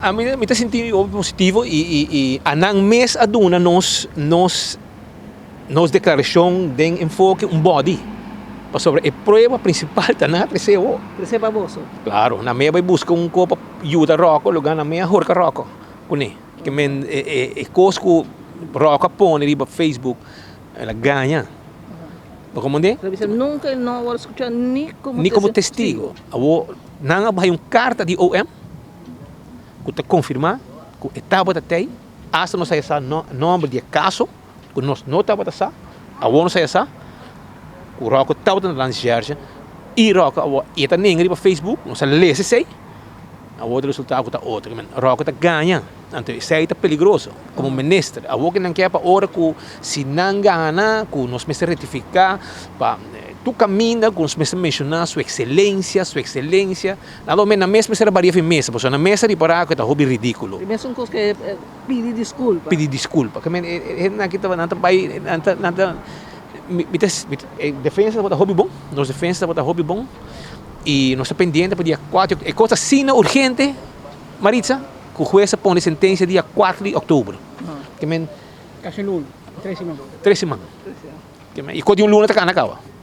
Ami mi ta sinti mi hopi positivo y y y anan mes a duna nos nos nos declaracion den enfoke un body pasobra e prueba principal ta nan a trece awo. Trece pa boso. Claro, nan mes a bay busca un co pa yuda Rocco lugar nan mes a horca Rocco cune. Ke men e e e cos cu Rocco a pone riba Facebook el a gaña. Bo comprende? Pero bisa nunca el no a worde scucha ni como Ni como testigo. Awo nan a bay un carta di OM. ku ta konfirmá ku e tabata tei, asta nos a haya sa nòmber di e kaso ku nos no tabata sa, awor nos a haya sa ku Rocco tabata na Landsjerge i Rocco awor i e ta nenga riba Facebook, nos a lesa esei, awor ta resultá ku ta otro. Rocco ta gaña, anto esei ta peligroso komo minister, awor ke nan ke pa ora ku si nan gana ku nos mester rectifiká pa tur kaminda ku nos mester menshoná su ekselensia, su ekselensia. Nan lo na mes mester a baria fi mesa, pasobra na mesa ripará ku e ta hopi ridíkulo. E mesun kos ku e pidi diskulpa. Pidi diskulpa. Ke men e hendenan aki ta nan ta bai nan ta nan ta mi mi ta e defensa tabata hopi bon, nos defensa tabata hopi bon i nos ta pendiente pa dia kuater e kos ta asina urgente Maritza ku hues a pone sentensia dia kuater di òktober. Ke men Kasi luna, tres siman. Tres siman. Ke men i kos di un luna ta kana kaba.